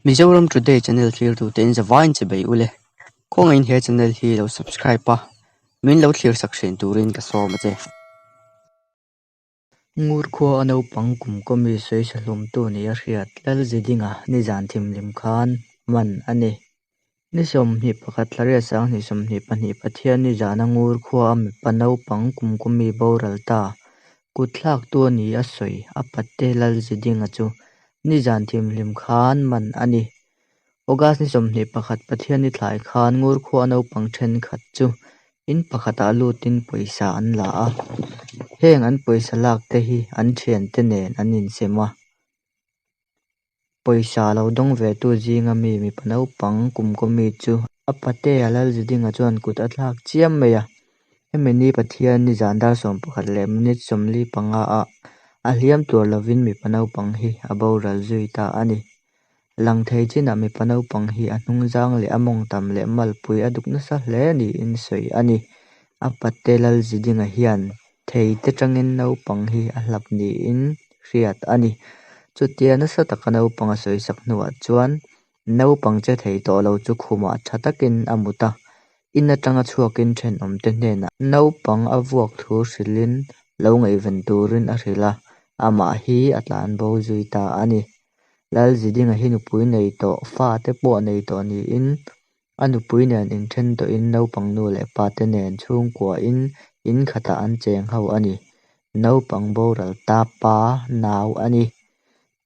Mizoram Today channel thlirtute in zavaiin che bei ule. Khawngaihin he channel hi lo subscribe a, min lo thlir sak thin turin ka sawm a che. Ngur khua a naupang kum kawmi sawi hlawmtu nia hriat Lalzidinga nizan thimhlim khan man a ni. Ni 21 thla 2022 Pathian nizana Ngur khua a mipa naupang kum kawmi boral ta kutthlaktu a ni a sawi a pate Lalzidinga chu nizan thimhlim khan man a ni. August ni 21 Pathian ni thlai khan Ngur khua a naupang thenkhat chu in pakhatah lutin pawisa an la a. Heng an pawisa lak te hi an thiante nen an insem a. Pawisa lo dawng ve tu zinga mi mipa naupang kum kawmi chu a patea Lalzidinga chuan kut a thlak chiam mai a. Hemi ni Pathian nizan dar 11 minute 45 ah a hliam tuar lovin mipa naupang hi a boral zui ta a ni. Lang thei chinah mipa naupang hi a hnungzang leh a mawngtam leh malpui a duk nasa hle niin sawi a ni. A pate Lalzidinga hian thei te tangin naupang hi a hlap niin hriat a ni. Chutia nasa taka naupang a sawisak hnuah chuan naupang che thei tawh lo chu khumah tha takin a mut a. In atanga chhuakin thenawmte hnenah naupang a vuak thu hrilhin lo ngaihven turin a hrilh a, amah hi a tlanbo zui ta a ni. Lalzidinga hi nupui nei tawh, fa te pawh nei tawh niin a nupui nen inthen tawhin naupang nu leh pa te nen chhungkuain in khatah an cheng ho a ni. Naupang boral ta pa nau a ni.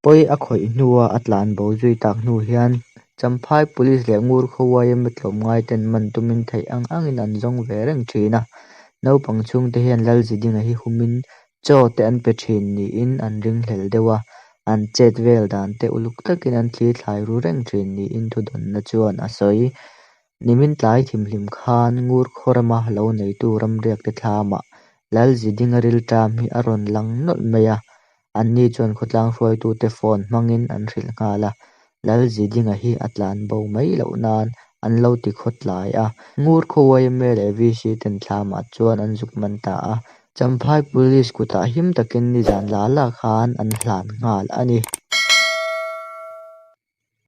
Pawi a khawih hnua a tlanbo zui tak hnu hian Champhai Police leh Ngur khaw YMA tlawmngai ten man tumin theih ang angin an zawng ve reng thin a. Naupang chhungte hian Lalzidinga hi humin chaw te an pe thin niin an ringhlel deuh a. An chet vel dan te uluk takin an thli thlai ru reng thin niin thudawnna chuan a sawi. Nimin tlai thimhlim khan Ngur khaw rama lo neitu ramriak te thlamah Lalzidinga rilṭam hi a rawn lang nawlh mai a. Anni chuan khawtlang hruaitute phone hmangin an hrilh nghal a. Lalzidinga hi a tlanbo mai loh nan an lo ti khawtlai a. Ngur khaw YMA leh VC ten thlamah chuan an zuk man ta a. Champhai Police kutah him takin nizan la la khan an hlan nghal a ni.